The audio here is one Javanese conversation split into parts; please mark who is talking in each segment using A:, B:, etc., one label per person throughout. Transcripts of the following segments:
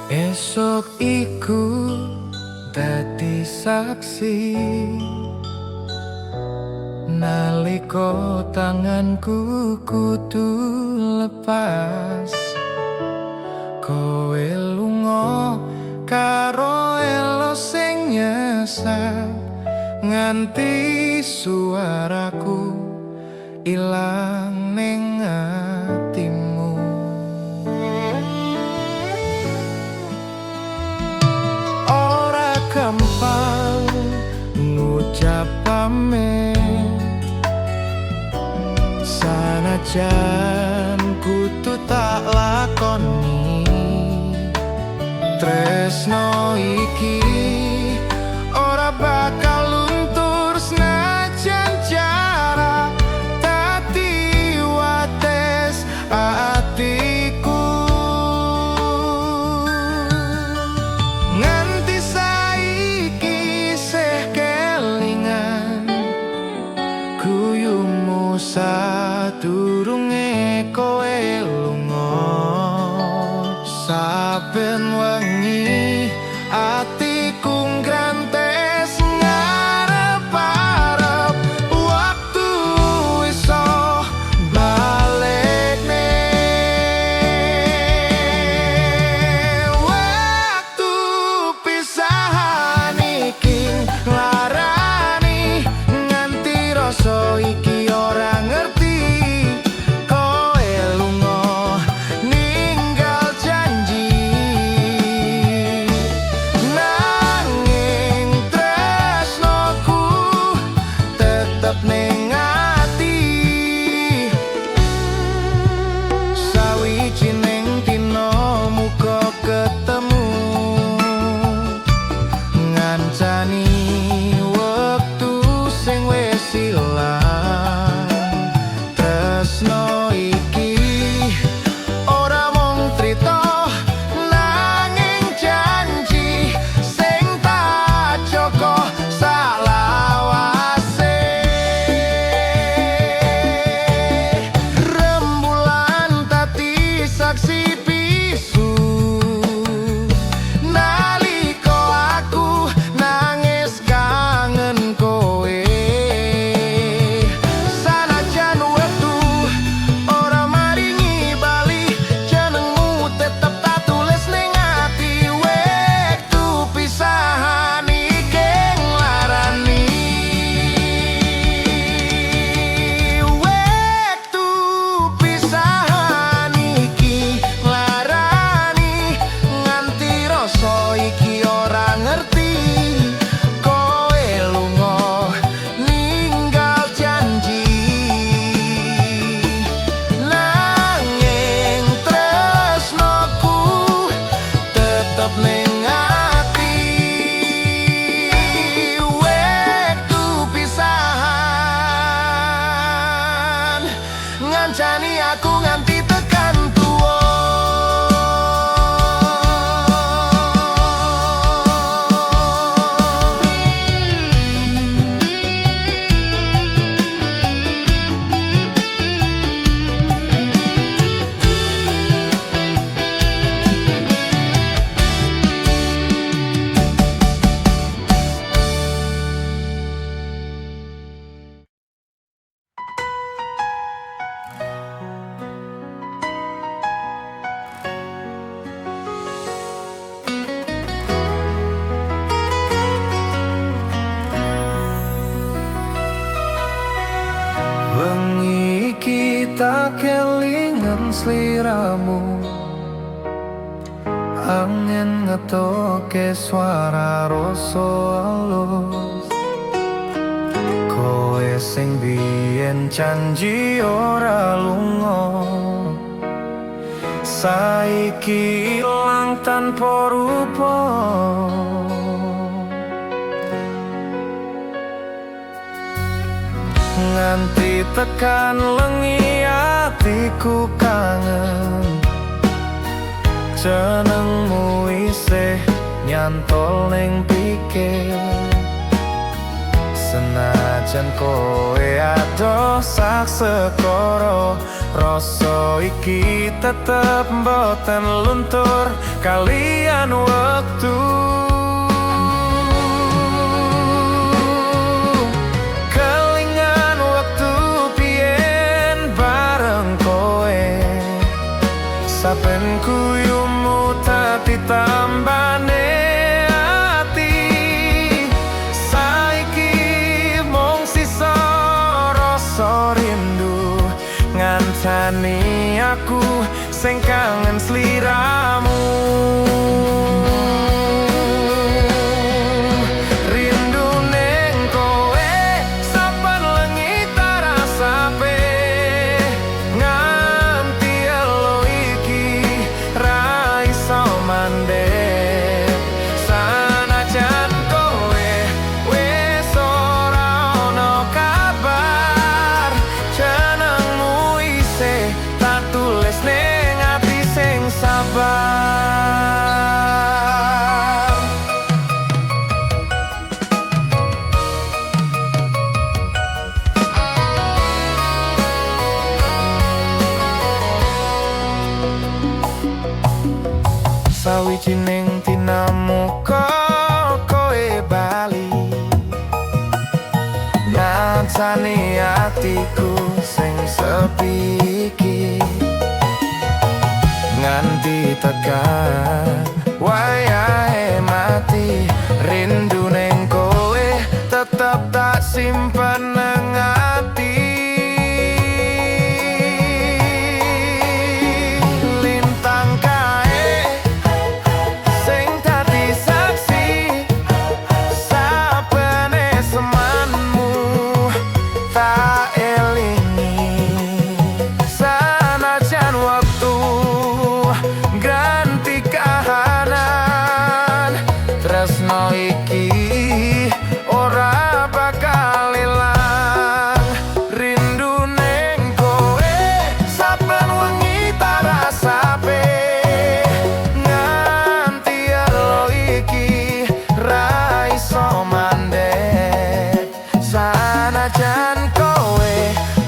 A: Esok iku dadi saksi naliko tanganku kudu lepas. Kowe lunga karo elo sing nyesat, nganti suaraku ilang ning atimu. Ora gampang ngucap pamit, sanajan kudu tak lakoni. Tresno iki ora bakal luntur senajan jarak dadi wates atiku. Nganti saiki isih kelingan guyumu sadurunge kowe lunga. Saben wengi atiku nggrantes ngarep-arep waktu iso balekne. Waktu pisahan iki nglarani, nganti rasa iki ora ngerti. Kowe lunga ninggal janji, nanging tresnoku tetep ning ati. Sawijining dina muga ketemu, ngancani wektu sing wis ilang. Tresno iki ora mung crita, nanging janji sing tak jaga salawase. Rembulan dadi saksi bisu nalika aku nangis kangen kowe. Sanajan wektu ora maringi bali, jenengmu tetep tak tulis ning ati. Wektu pisahan iki nglarani, wektu pisahan iki nglarani, nganti rasa iki ora ngerti. Kowe lunga ninggal janji, nanging tresnoku tetep ning ati. Wektu pisahan ngancani aku nganti tekan tuwa.
B: Wengi iki tak kelingan sliramu, angin ngetoke suara rasa alus. Kowe sing biyen janji ora lunga, saiki ilang tanpa rupa. Nganti tekan lengi atiku kangen, jenengmu isih nyantol ning pikir. Senajan kowe adoh sak sekoro, Rasa iki tetep mboten luntur kalian wektu. Kelingan wektu biyen bareng kowe, saben guyumu dadi tambane ati. Saiki mung sisa rasa rindu, ngancani aku sing kangen sliramu. Rindu ning kowe saben wengi tak rasake, nganti elo iki ra iso mandek. Sanajan kowe wis ora ono kabar, jenengmu isih tak tulis ning ati sing sabar. Sawijining dina muga kowe bali, ngancani atiku sing sepi iki. Nganti tekan wayahe mati, rindu ning kowe tetep tak simpen nang ati. Lintang kae sing dadi saksi, saben esemanmu tak elingi. Sanajan wektu ganti kahanan, tresno iki ora bakal ilang. Rindu ning kowe saben wengi tak rasake, nganti elo iki ra iso mandek. Sanajan kowe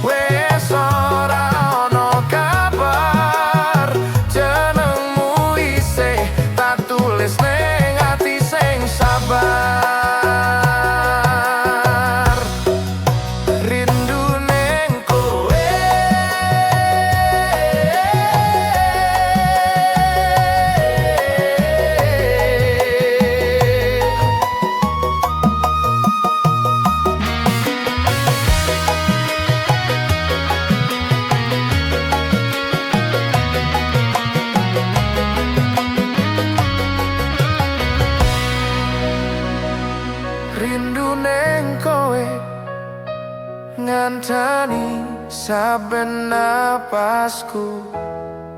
B: wis ora ono kabar, jenengmu isih tak tulis ning ati sing sabar. Rindu ning kowe. Rindu ning kowe ngancani saben napasku,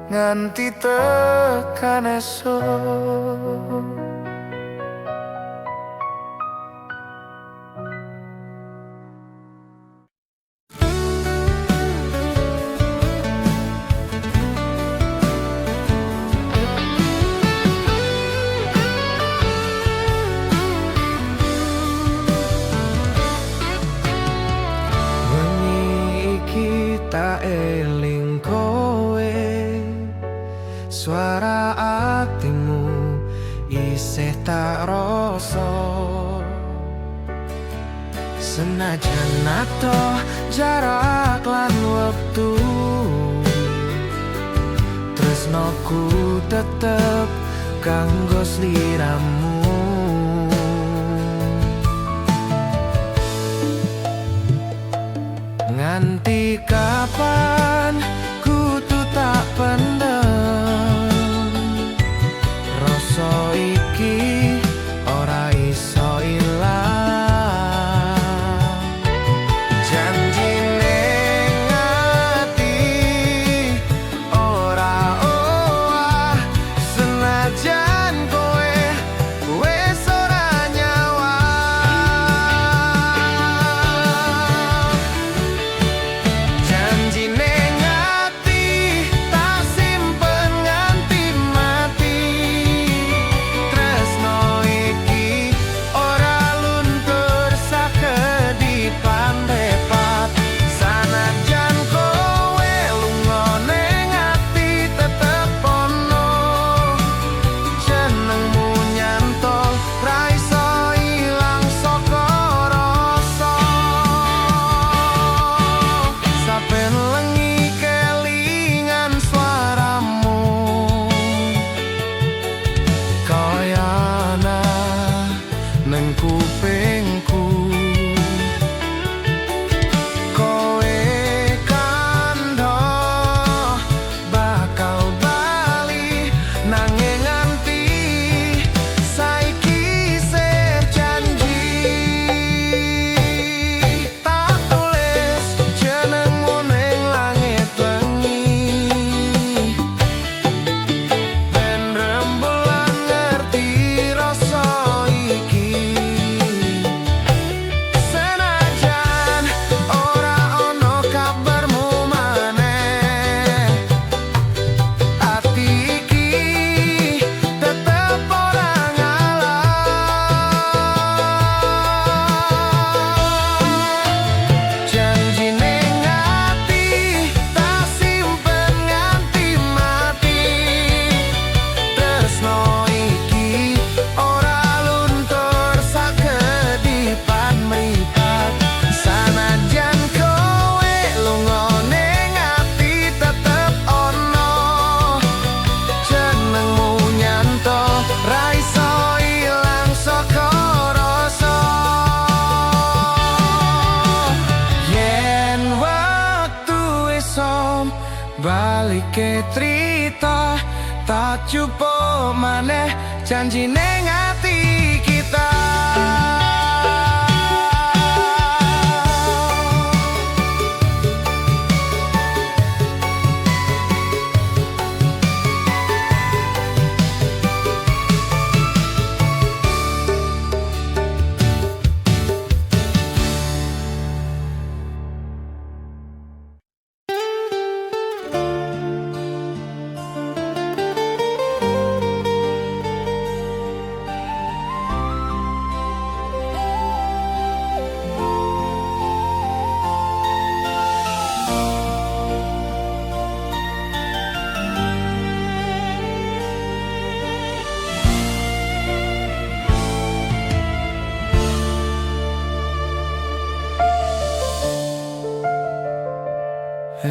B: nganti tekan esuk. Wengi iki tak eling kowe, suara atimu isih tak rasa. Senajan adoh jarak lan wektu, tresnoku tetep kanggo sliramu. Nganti kapan kudu tak pendem, rasa iki ora iso ilang. Janji ning ati ora owah, senajan kowe wis ora nyawang. Janji ning
A: Tak jupuk maneh janji ning ati kita.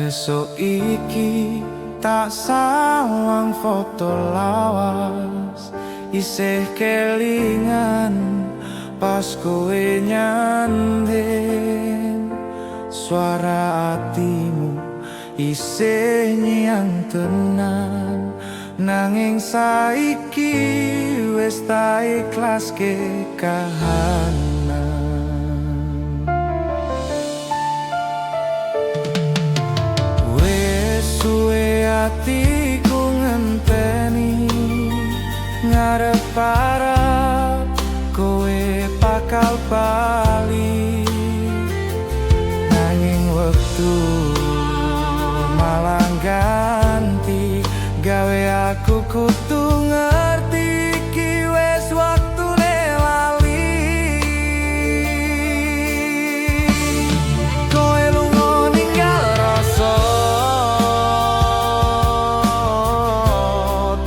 A: Esuk iki tak sawang foto lawas, isih kelingan pas kowe nyanding. Suara atimu isih nyang tenan, nanging saiki wis tak ikhlaske kahanan. Wis suwe atiku ngenteni, ngarep-arep kowe bakal bali. Nanging wektu malah ganti, gawe aku kudu ngerti iki wis waktune lali. Kowe lunga ninggal rasa,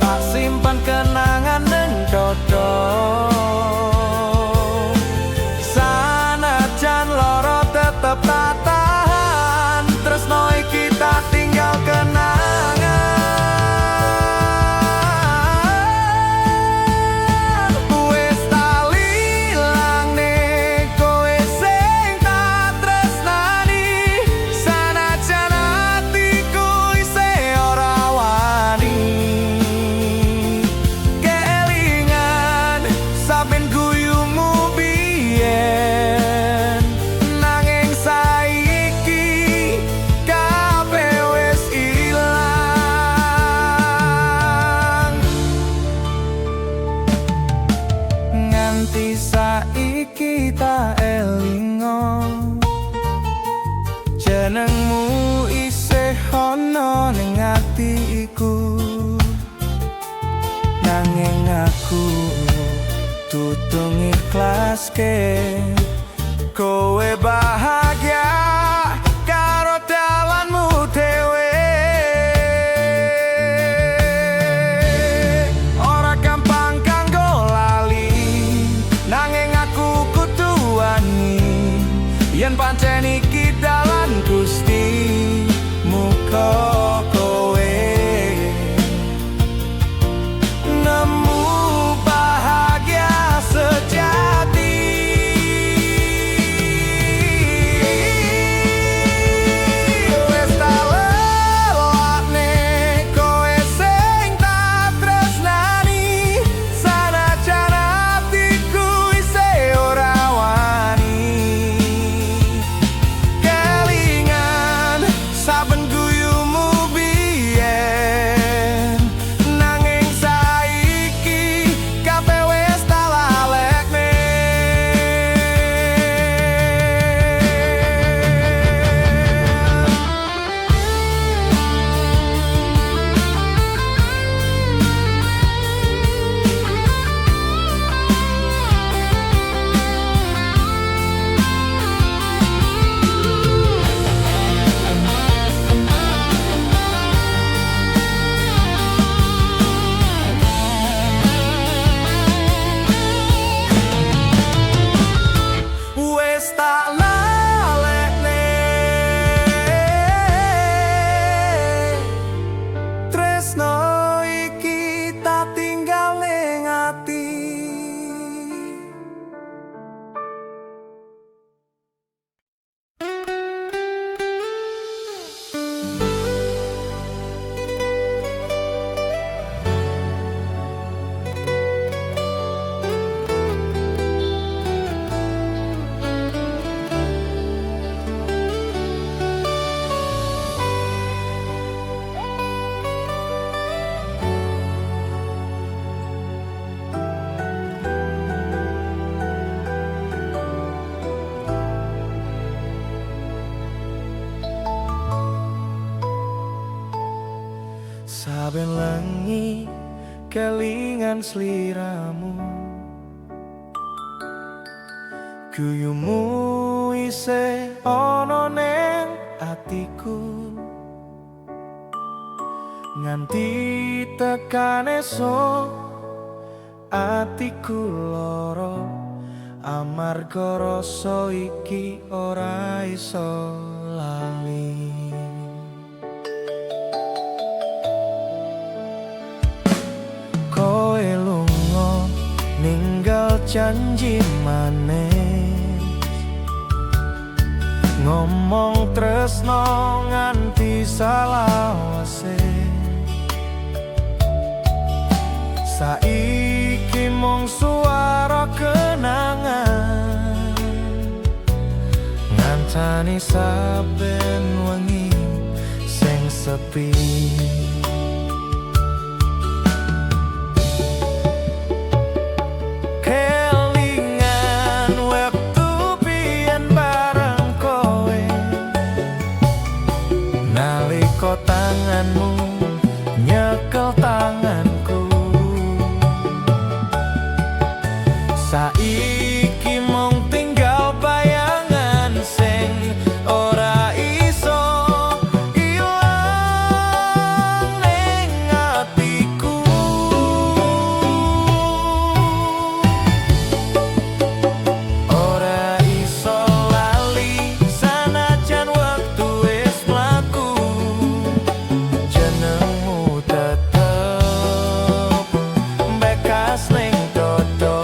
A: tak simpan kenangan ning dodo. Sanajan loro tetep tak tahan, tresno iki tak tinggal kenangan. Wis tak ilangne kowe sing tak tresnani, sanajan atiku isih ora wani. Kelingan saben guyumu biyen, nanging saiki kabeh wis ilang. Nganti saiki tak elingo, jenengmu isih ana ning atiku. Nanging aku kudu ngiklaske kowe bahagia karo dalanmu dhewe. Ora gampang kanggo lali, nanging aku kudu wani. Yen pancen iki dalan Gusti, muga kowe nemu bahagia sejati.
B: Saben wengi kelingan sliramu, guyumu isih ana ning atiku. Nganti tekan esuk atiku lara, amarga rasa iki ora iso lali. Kowe lunga ninggal janji manis, ngomong tresno nganti salawase. Saiki mung suara kenangan, ngancani saben wengi sing sepi. Kelingan wektu biyen bareng kowe, nalika tanganmu nyekel tanganku. Saiki mung tinggal bayangan sing ora iso ilang ning atiku. Ora iso lali sanajan wektu wis mlaku, jenengmu tetep bekas ning dodo.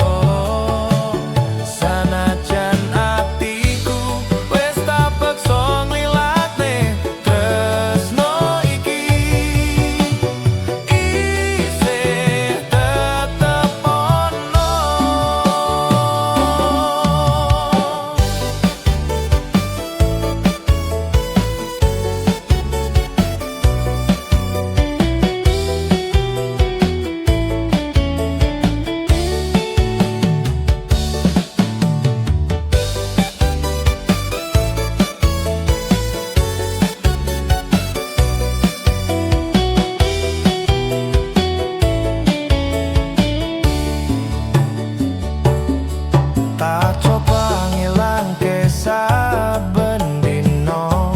B: Sanajan atiku wis tak peksa nglilakne tresno iki, isih tetep ono. Tak coba ngilangke saben dina,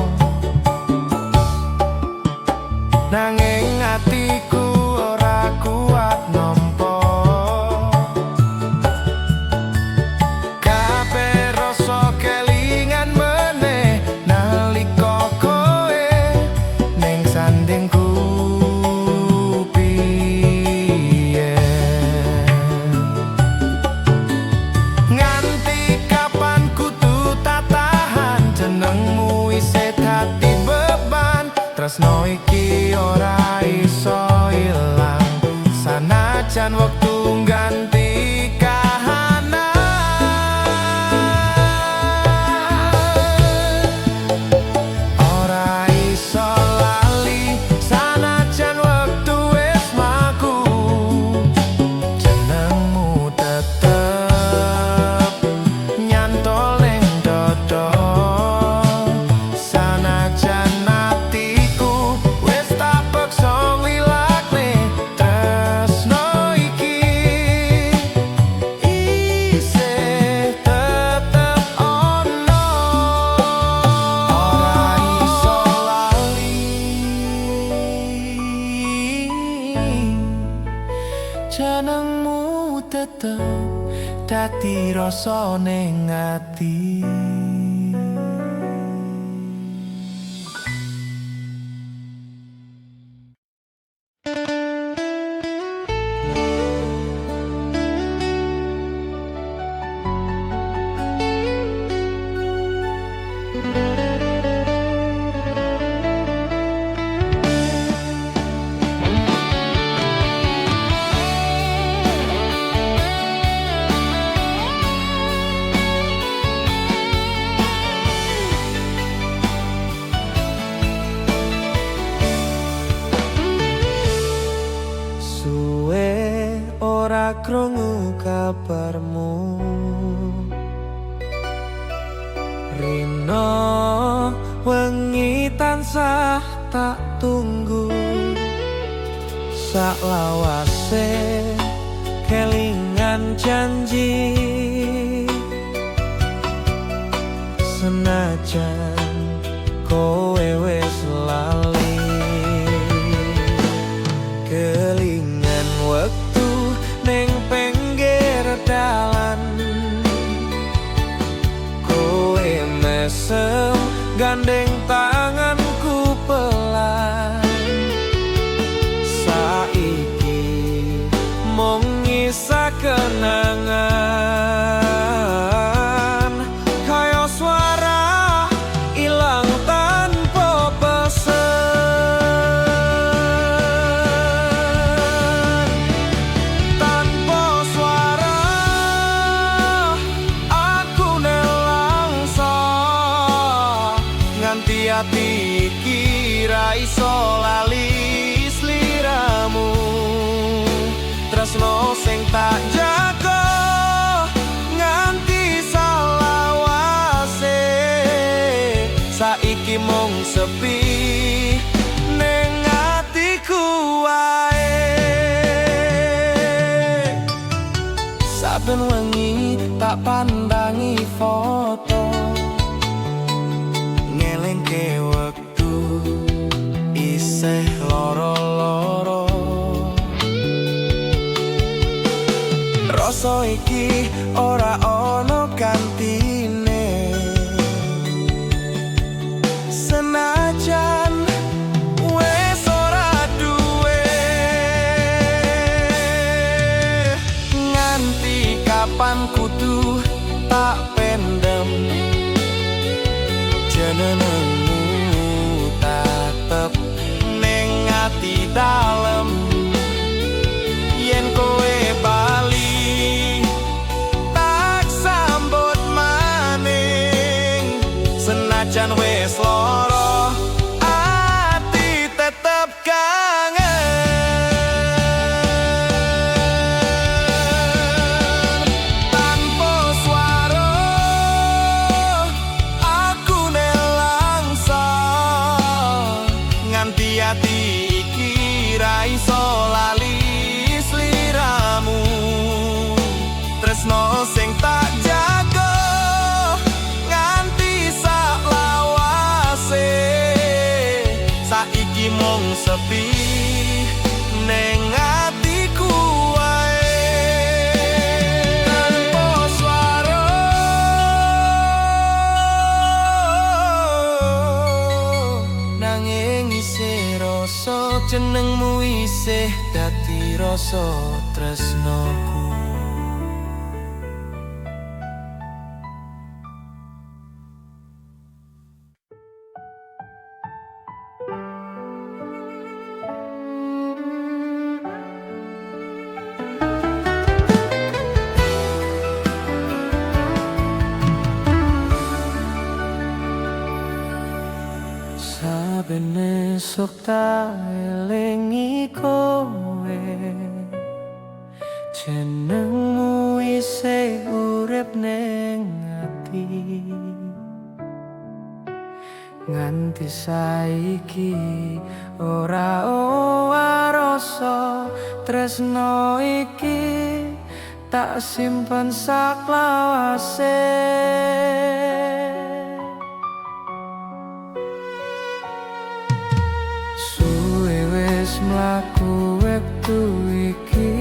B: nanging atiku ora kuat nampa. Kabeh rasa kelingan meneh nalika kowe ning sandingku biyen. Nganti kapan kudu tak tahan, jenengmu isih dadi beban. Tresno iki ora iso ilang sanajan wektu ngganti kahanan. Ora iso lali sanajan wektu wis mlaku, jenengmu tetep nyantol ning dodo. Sanajan atiku wis tak peksa nglilakne tresno iki, isih tetep ono. Ora iso lali jenengmu tetep dadi rasa ning ati. Suwe ora krungu kabarmu, rino wengi tansah tak tunggu.
A: Saklawase kelingan janji, senajan kowe wis lali. Kelingan wektu ning pinggir dalan, kowe mesem gandeng tanganku pelan. Saiki mung nyisa kenangan, kaya suara ilang tanpa pesen. Tanpa suara aku nelangsa, nganti ati iki ra iso lali sliramu. Tresno sing tak jaga nganti salawase, saiki mung sepi ning atiku wae. Saben wengi tak pandangi foto, ngelingke wektu isih loro-loro. Rasa iki ora ana gantine, senajan wis ora duwe. Nganti kapan kudu tak pendem jenengmu, tetep ning ati dalem. Yen kowe bali tak sambut maning, senajan wis loro ati tetep kangen. Tanpa suara aku nelangsa, nganti ati iki ra iso lali sliramu. Tresno sing tak jaga nganti saklawase, saiki mung sepi ning atiku wae. Tanpa suara nanging isih rasa jenengmu isih dadi rasa tresnoku. Saben esuk tak elingi kowe, jenengmu isih urip ning ati. Nganti saiki ora owah rasa tresno iki tak simpen saklawase. Suwe wis mlaku wektu iki,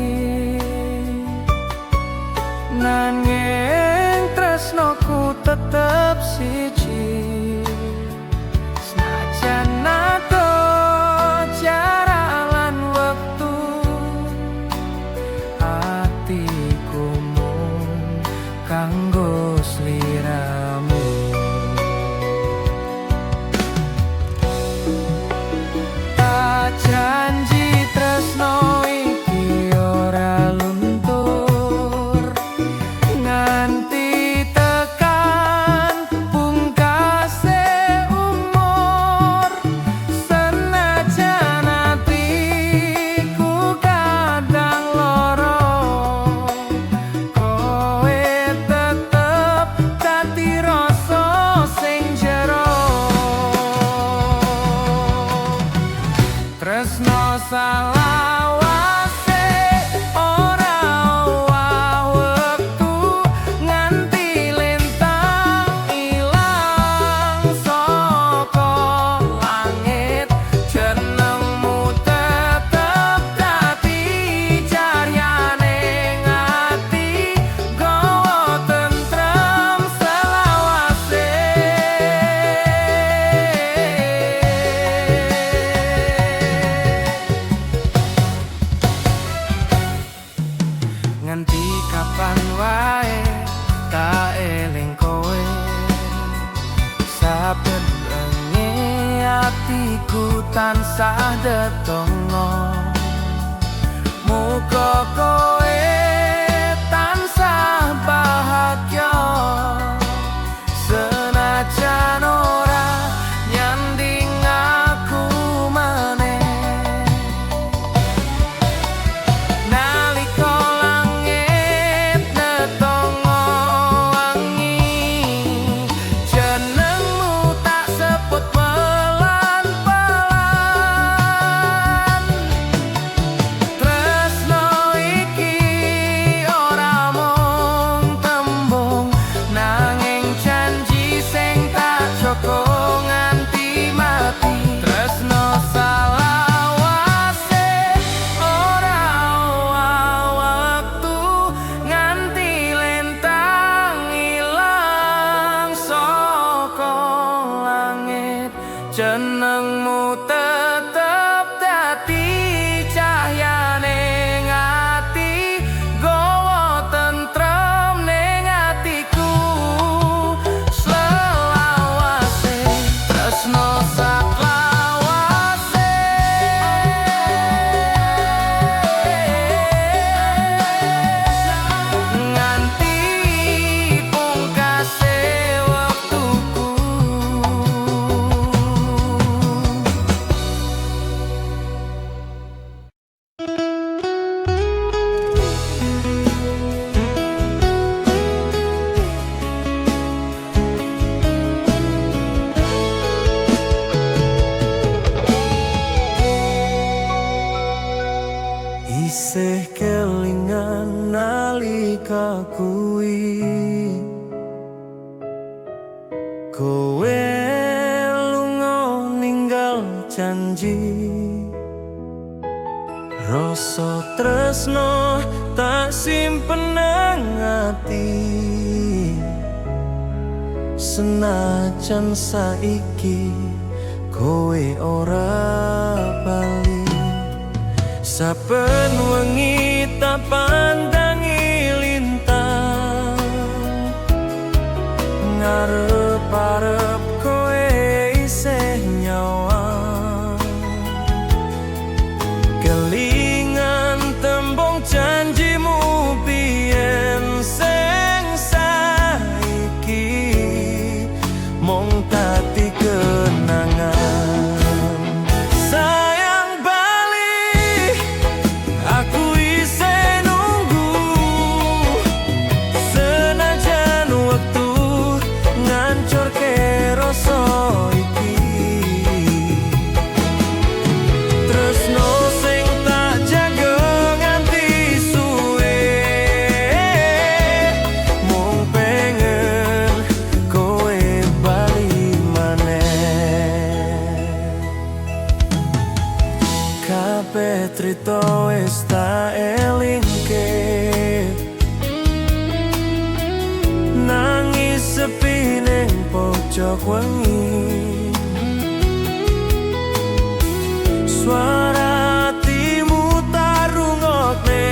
A: nanging tresnoku tetep siji. Senajan adoh jarak lan wektu, atiku mung kanggo sliramu. Tak janji tresno
B: Kapan wae tak eling kowe, saben wengi atiku tansah ndedonga. Muga kowe tansah bahagia, senajan ora nyanding aku maneh. Nalika langit ndedonga wangi, jenengmu tak sebut pelan-pelan. Tresno iki ora mung tembung, nanging janji sing tak jaga nganti mati. Tresno salawase ora owah wektu, nganti lintang ilang saka langit. Jenengmu tetep dadi cahyane ati, gawa tentrem ning atiku selawase. Tresno saklawase, nganti pungkase wektuku.
A: Isih kelingan nalika kuwi kowe lunga ninggal janji. Rasa tresno tak simpen nang ati, senajan saiki kowe ora bali. Saben wengi tak pandangi lintang, ngarep-arep kowe isih nyawang. Kelingan tembung janjimu biyen sing saiki mung dadi kenangan. Sayang bali, aku isih nunggu, senajan wektu ngancurke rasa iki. Tresno sing tak jaga nganti suwe, mung pengen kowe bali maneh. Kabeh trito wis tak elingke, nangis sepi ning pojok wengi. Suara hatimu tak rungokne,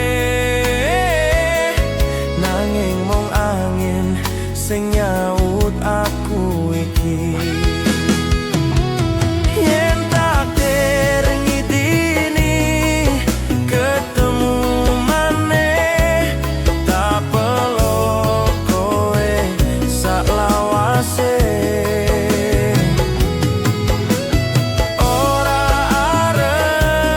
A: nanging mung angin sing nyaut aku iki. Yen takdir ngidini ketemu maneh, tak peluk kowe saklawase. Ora arep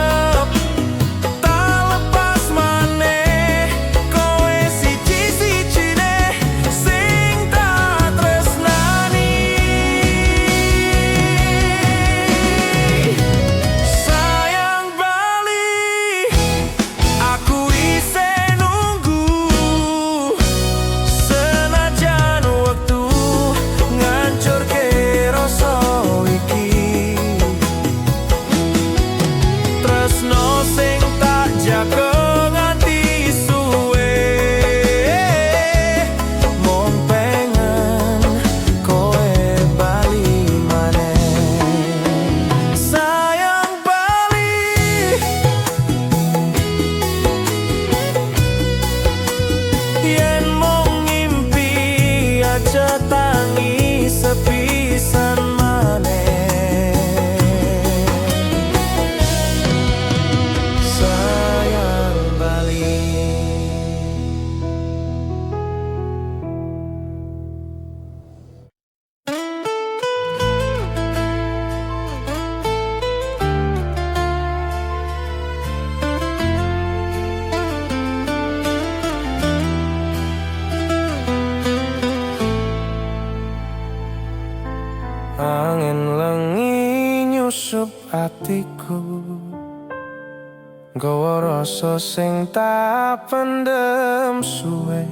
B: Rasa sing tak pendem suwe,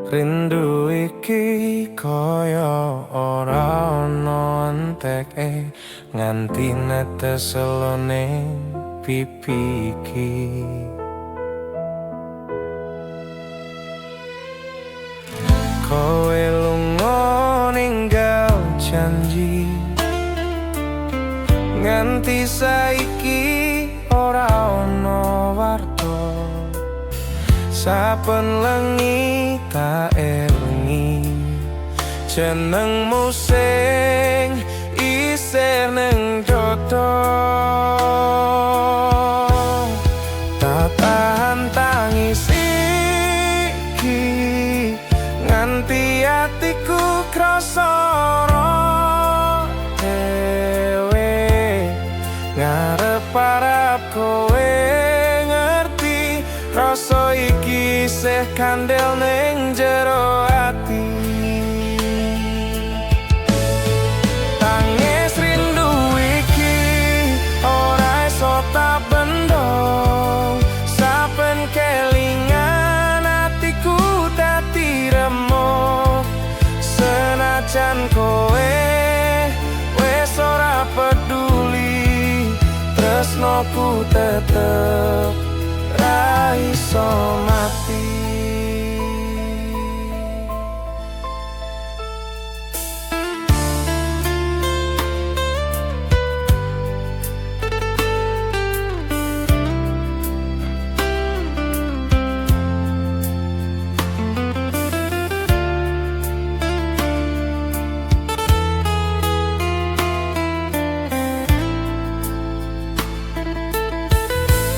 B: rindu iki kaya ora ana enteke, nganti netes elone pipi iki. Kowe lunga ninggal janji, nganti saiki ora ana warta. Saben lengi tak elingi jenengmu sing isih ning dodo. Tak tahan tangis iki, nganti atiku krasa dhewe. Ngarep-arep kowe ngerti rasa iki isih kandel ning jero ati. Tangis rindu iki ora iso tak bendong, saben kelingan atiku dadi remuk. Senajan kowe wis ora peduli, tresnoku tetep ra iso mati.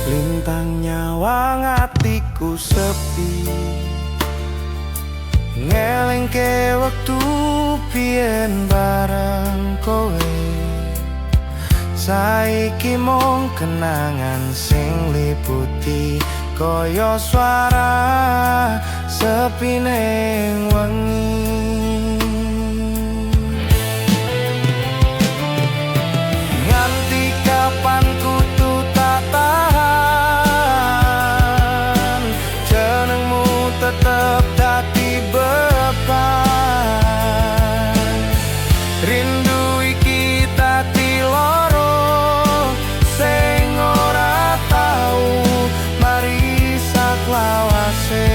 B: Lintang nyawang atiku sepi, ngelingke wektu biyen bareng kowe. Saiki mung kenangan sing liputi, kaya suara sepi ning wengi. Nganti kapan kudu tak tahan, jenengmu tetep dadi beban. Rindu iki dadi loro sing ora tau mari saklawase.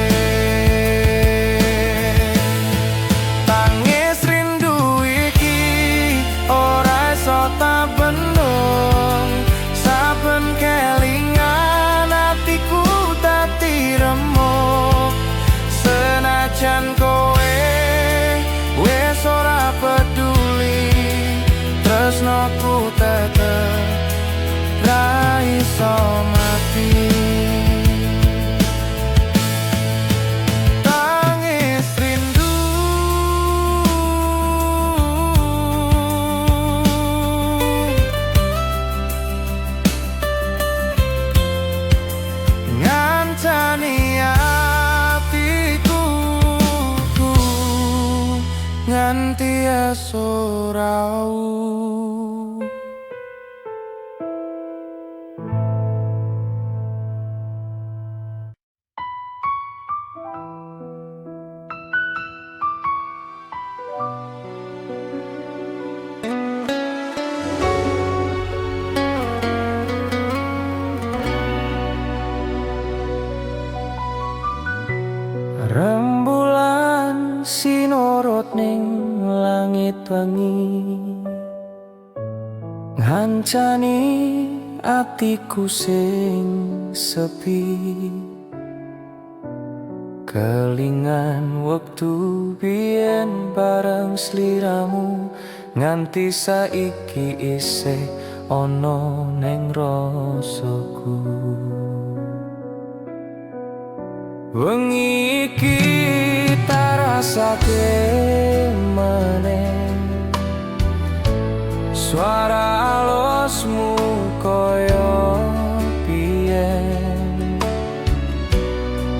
B: Tangis rindu iki ora iso tak bendung, saben kelingan atiku dadi remuk. Senajan kowe wis ora peduli, tresnoku tetep ra iso mati. Tangis rindu ngancani atiku, nganti esuk raup. Rembulan sinorot ning langit wengi, ngancani atiku sing sepi. Kelingan wektu biyen bareng sliramu, nganti saiki isih ana ning rasaku. Wengi iki tak rasake meneh, suara alosmu koyo biyen.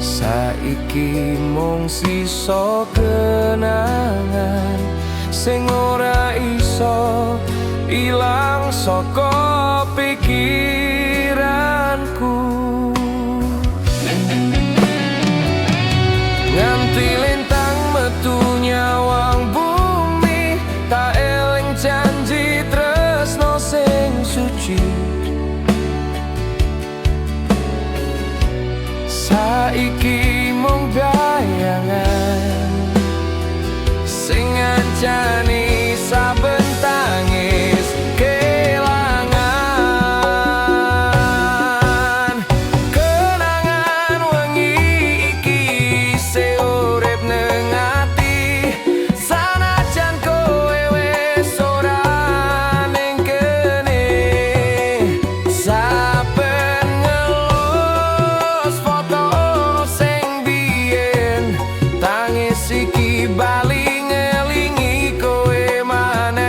B: Saiki mung sisa kenangan sing ora iso ilang saka pikiranku.
A: Saiki mung bayangan sing ngancani saben tangis kelangan. Kenangan wengi iki isih urip neng ati, sanajan kowe wis ora ning kene. Saben ngelus foto sing biyen, tangis iki bali ngelingi kowe maneh.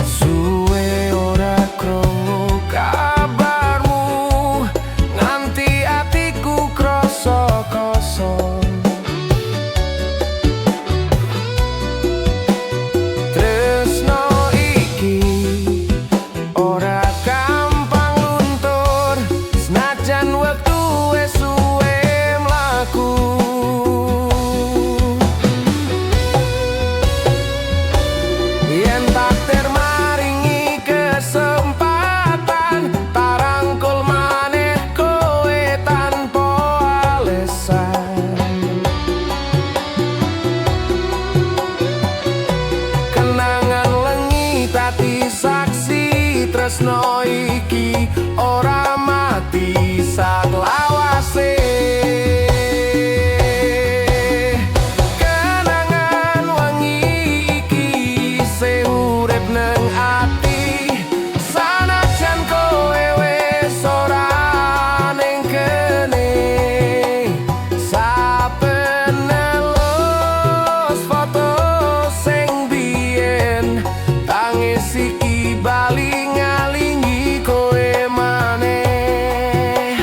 A: Suwe ora krungu kabarmu, nganti atiku krasa kosong. Tresno iki ora gampang luntur, senajan wektu wis suwe mlaku. Yen takdir maringi kesempatan, tak rangkul maneh kowe tanpa alesan. Kenangan wengi dadi saksi, tresno iki ora mati saklawase. Kenangan wengi iki isih urip neng ati, sanajan kowe wis ora ning kene. Saben ngelus foto sing biyen, tangis iki bali ngelingi kowe maneh.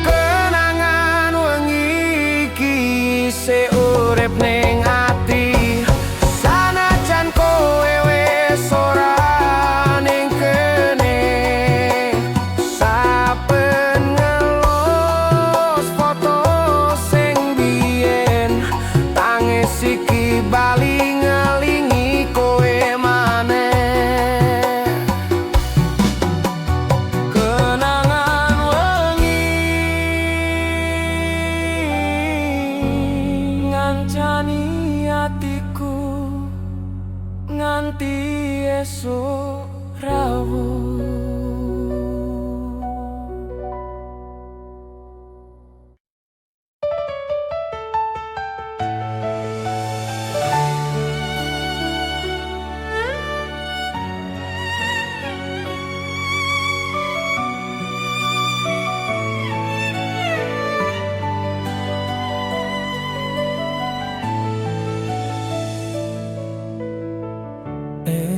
A: Kenangan wengi iki isih urip ning ati, sanajan kowe wis ora ning kene. Saben ngelus foto sing biyen, tangis iki bali ngelingi kowe maneh. Kenangan wengi ngancani atiku nganti esuk rawuh.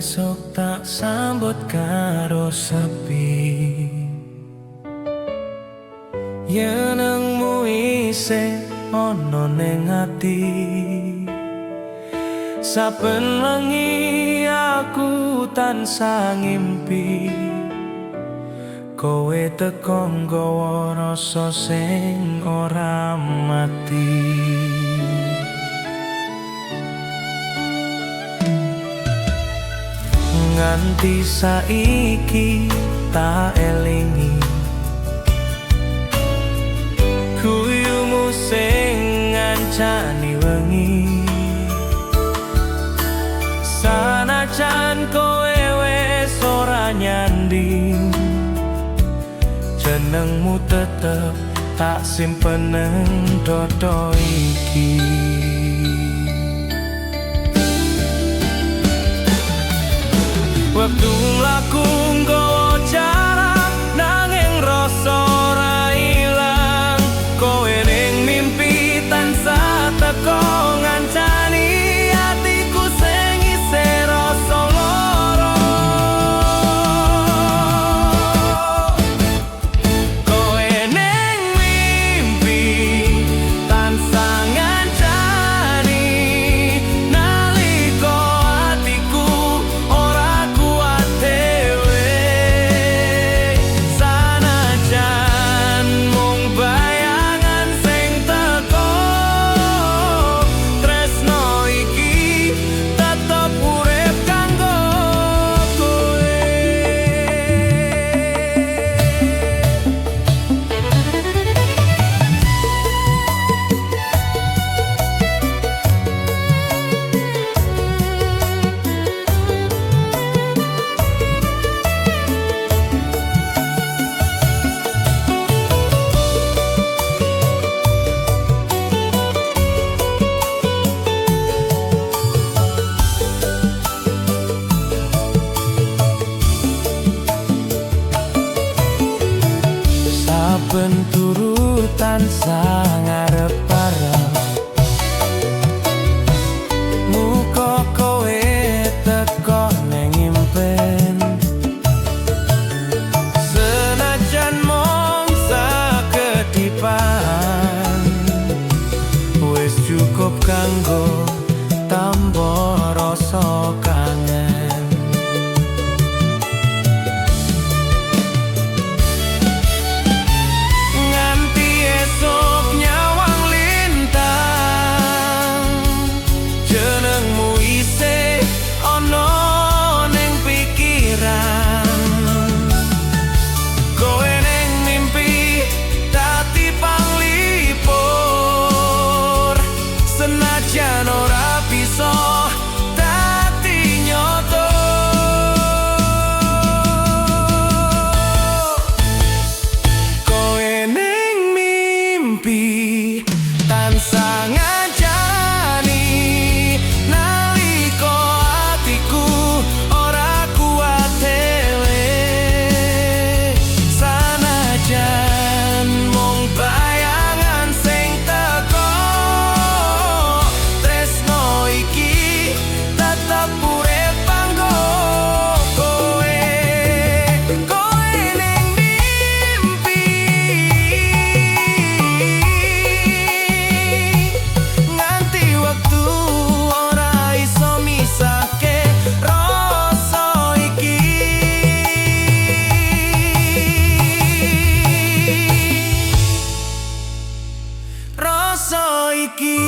B: Esok tak sambut karo sepi, Jenengmu isih ana ning ati. Saben wengi aku tansah ngimpi, kowe teko nggawa rasa sing ora mati. Nganti saiki tak elingi guyumu sing ngancani wengi. Sanajan kowe wis ora nyanding, jenengmu tetep tak simpen nang dodo iki. Wektu mlaku nggawa jarak, nanging rasa ora ilang. Kowe ning mimpi tansah teko ngancani atiku sing isih rasa lara.
A: Tansah ngarep-arep muka kowe teko neng impen. Senajan mung sakedipan, wis cukup kanggo tamba rasa kangen. Nganti esuk nyawang lintang, jenengmu isih ana ning pikiran. Kowe ning mimpi dadi panglipur, senajan ora bisa dadi nyoto. Kowe ning mimpi tansah ngancani, nalika atiku ora kuat dhewe. Sanajan mung bayangan sing teko, tresno iki tetep urip kanggo kowe. Kowe ning mimpi nganti wektu ora iso misahke rasa iki. Rasa iki.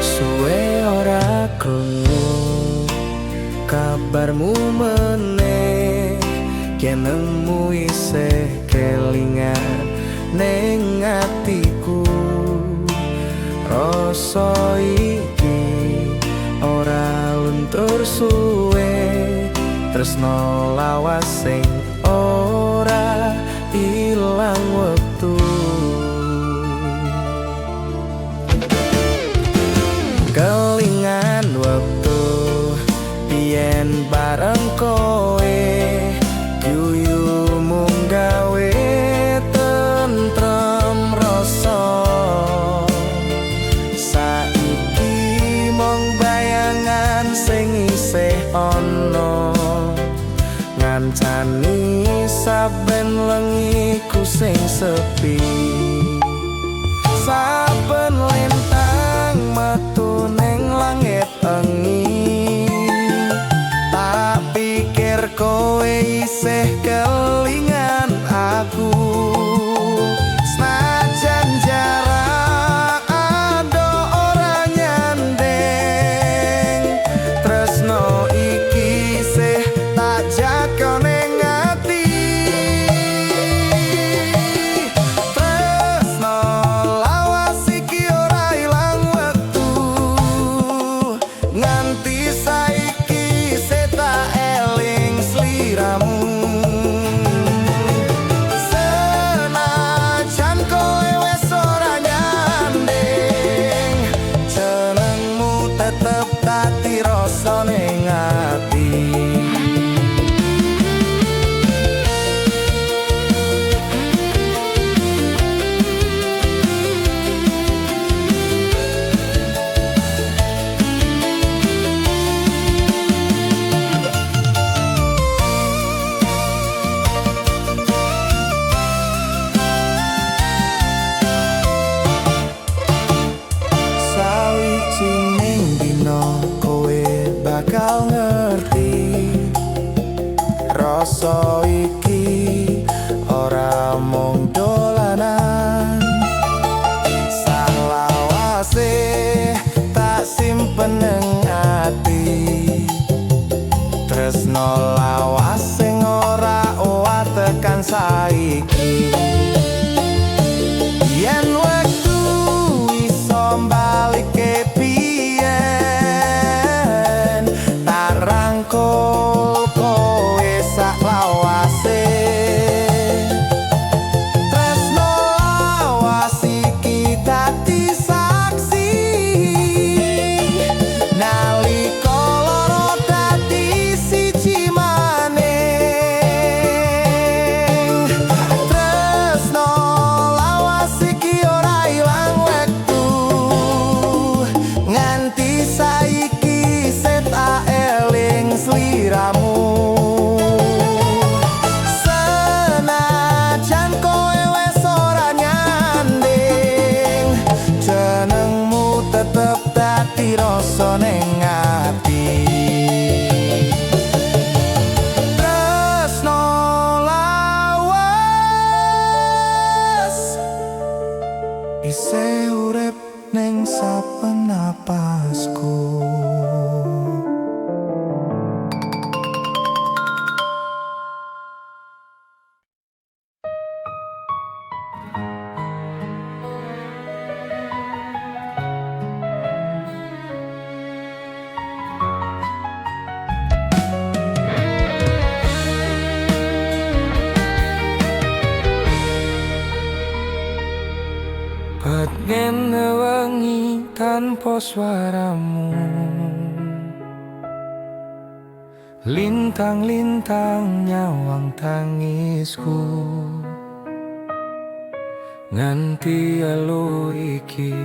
B: Suwe ora krungu kabarmu meneh, jenengmu isih kelingan ning atiku. Rasa iki ora luntur suwe, tresno lawas sing ora ilang wektu. Kelingan wektu biyen bareng kowe, guyumu gawe tentrem rasa. Saiki mung bayangan sing isih ana, ngancani saben lengiku sing sepi. Saben lintang metu ning langit engi, tak pikir kowe isih kelingan aku. Senajan jarak adoh ora nyanding, tresno iki isih tak jaga ning ati. Tresno lawas iki ora ilang wektu, nganti saiki isih tak eling sliramu.
A: Tresno lawas sing ora owah tekan saiki. Yen wektu iso balik biyen, tak rangkul kowe sak lawase. Tresno lawas iki dadi saksi nalika loro dadi siji maning. Tresno lawas iki ora ilang wektu, nganti saiki sek tak eling sliramu. Senajan kowe wes ora nyanding, jenengmu tetep dadi rasa ning ati. Tresno lawas isih urip ning saben napasku.
B: Pengen wengi tanpa suaramu, lintang-lintang nyawang tangisku. Nganti elu iki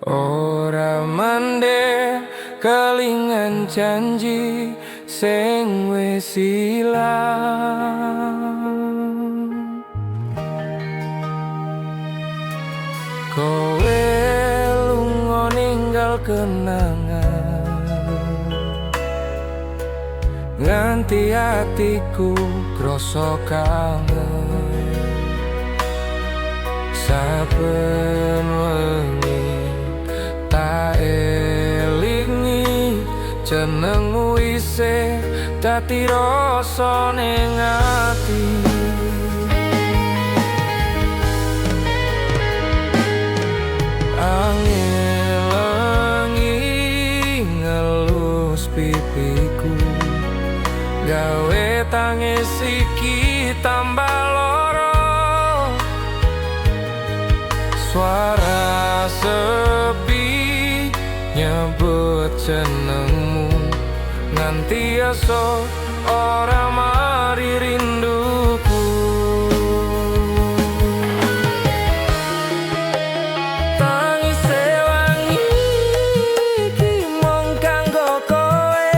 B: ora mandek, kelingan janji sing wis ilang. Kowe lunga ninggal kenangan, nganti atiku krasa kangen. Saben wengi tak elingi jenengmu isih dadi rasa ning ati. Angin lengi ngelus pipiku, gawe tangis iki tambah loro. Suara sepi nyebut jenengmu, nganti esuk ora mari rinduku. Tangis wengi iki mung kanggo kowe,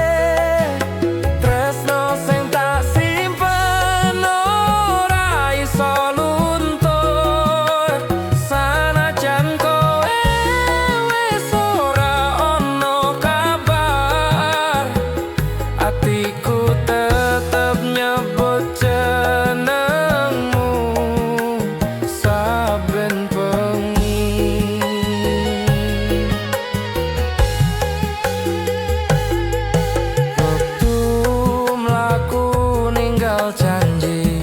B: tresno sing tak simpen ora iso luntur. Sanajan kowe wis ora ono kabar, atiku tetep nyebut jenengmu saben bengi. Wektu mlaku ninggal janji,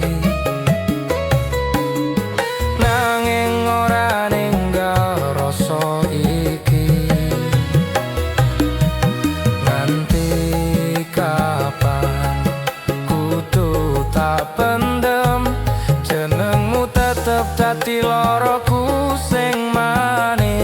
B: nanging ora ninggal rasa iki. Nganti kapan kudu tak pendem, jenengmu tetep dadi loroku sing manis.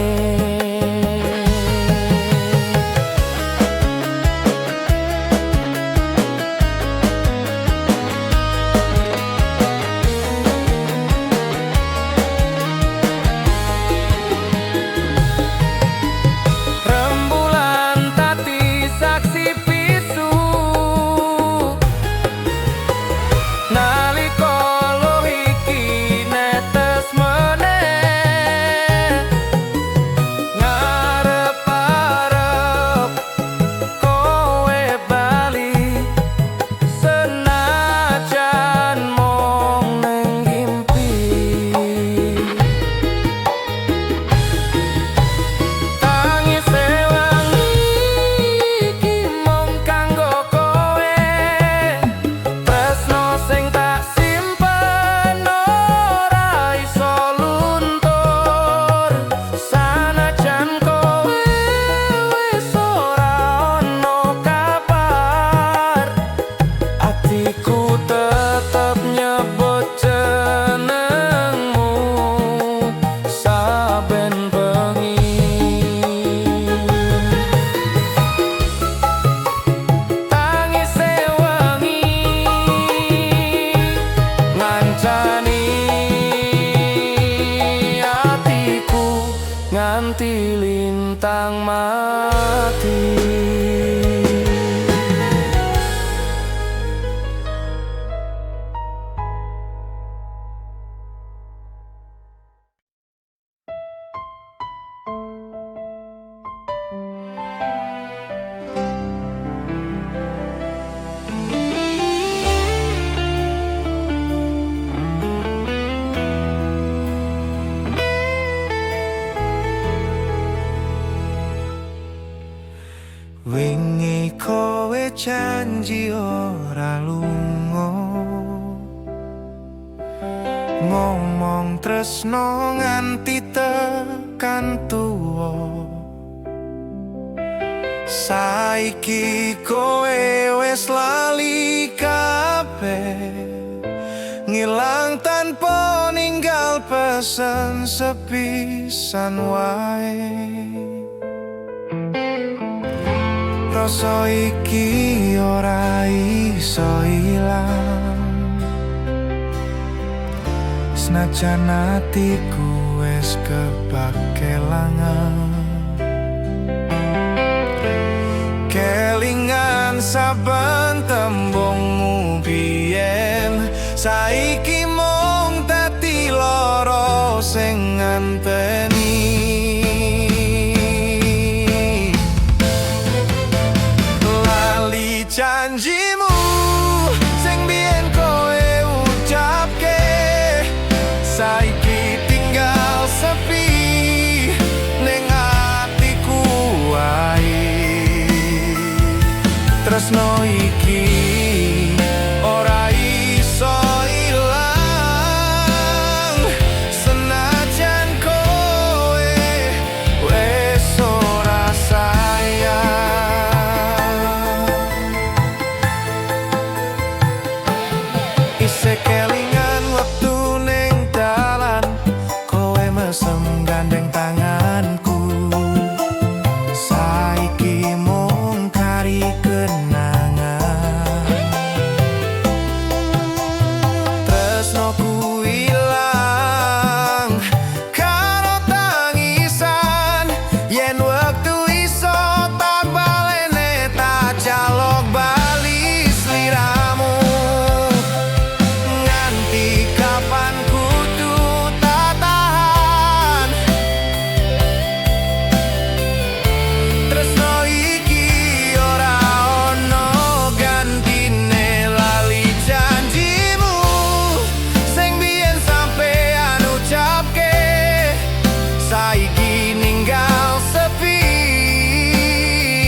B: Rembulan dadi saksi bisu nalika luh iki netes meneh. Nganti lintang mati.
A: Wingi kowe janji ora lunga, ngomong tresno nganti tekan tuwa. Saiki kowe wis lali kabeh, ngilang tanpa ninggal pesen sepisan wae. Rasa iki ora iso ilang, senajan atiku wis kebak kelangan. Kelingan saben tembungmu biyen, saiki mung dadi lara sing nganteni. Lali janjimu sing biyen kowe ucapke, saiki tinggal sepi ning atiku wae. Tresno iki ora iso ilang, senajan kowe wis ora sayang. Isih kelingan wektu ning dalan, kowe mesem gandeng tanganku. Saiki mung kari kenangan. Tresnoku ilang karo tangisan, yen wektu iso tak balene, tak jaluk bali sliramu. Nganti kapan kudu tak tahan, tresno iki ora ono gantine. Lali janjimu sing biyen sampean ucapke, saiki ninggal sepi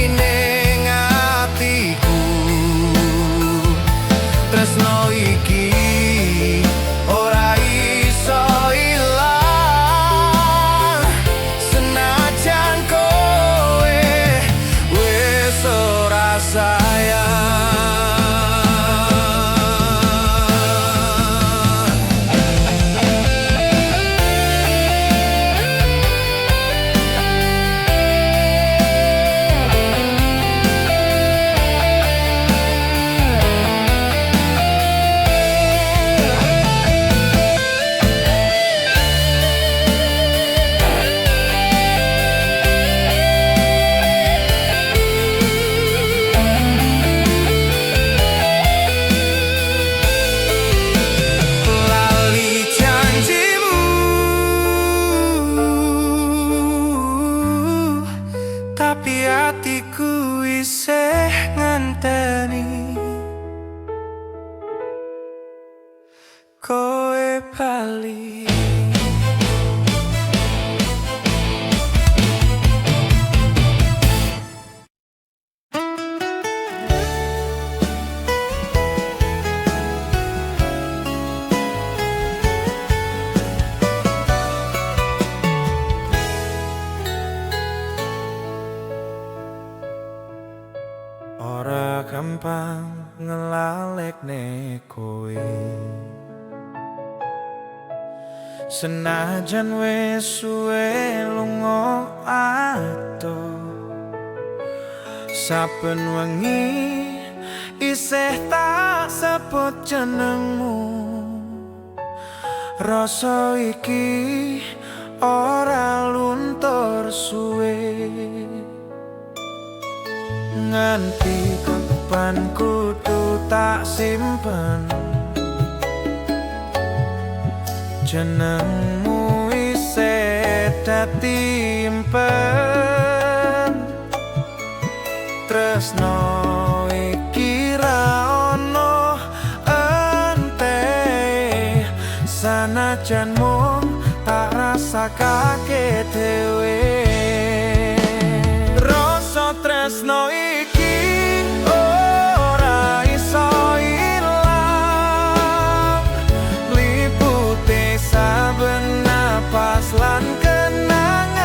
A: ning atiku. Tresno iki ora iso ilang, senajan kowe wis ora sayang. Lali janjimu, tapi atiku isih ngenteni kowe bali. Ora gampang ngelalekne kowe, senajan wis suwe lunga adoh. Saben wengi isih tak sebut jenengmu, rasa iki ora luntur.
B: suwe. Nganti kapan kudu tak simpen, jenengmu isih dadi impen. Tresno iki ra ono ente, sanajan mung tak rasakake dhewe. Rasa tresno iki ora iso ilang, liputi saben napas lan kenangan.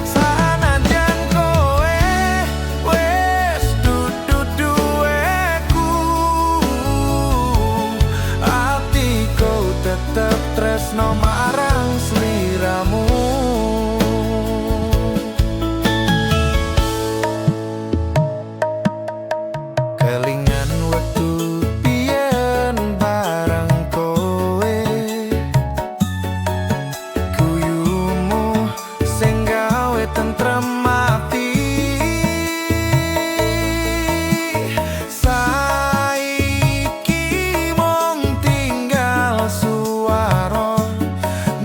B: Sanajan kowe wis dudu duweku, atiku tetep tresno marang sliramu. Kelingan wektu biyen bareng kowe, guyumu sing gawe tentrem ati. Saiki mung tinggal suara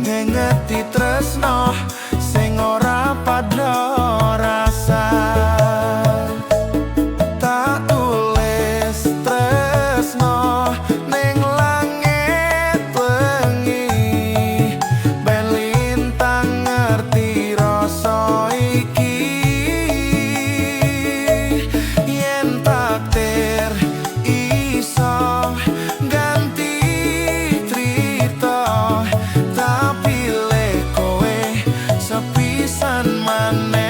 B: ngengeti tresno sing ora padha rasa. Tak tulis tresno ning langit wengi, ben lintang ngerti rasa iki. Yen takdir iso ganti crita, tak pilih kowe sepisan maneh.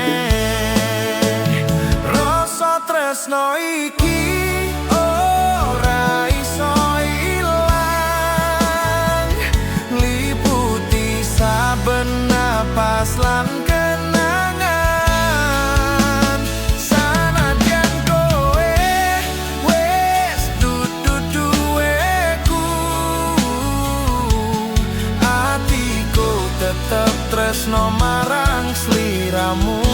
B: Rasa tresno iki ora iso ilang, liputi saben napas lan kenangan. Sanajan kowe wis dudu duweku, atiku tetep tresno marang sliramu.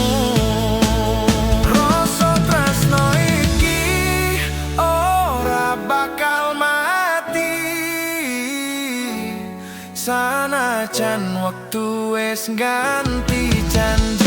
B: Rasa tresno iki ora bakal mati, sanajan wektu wis ganti janji.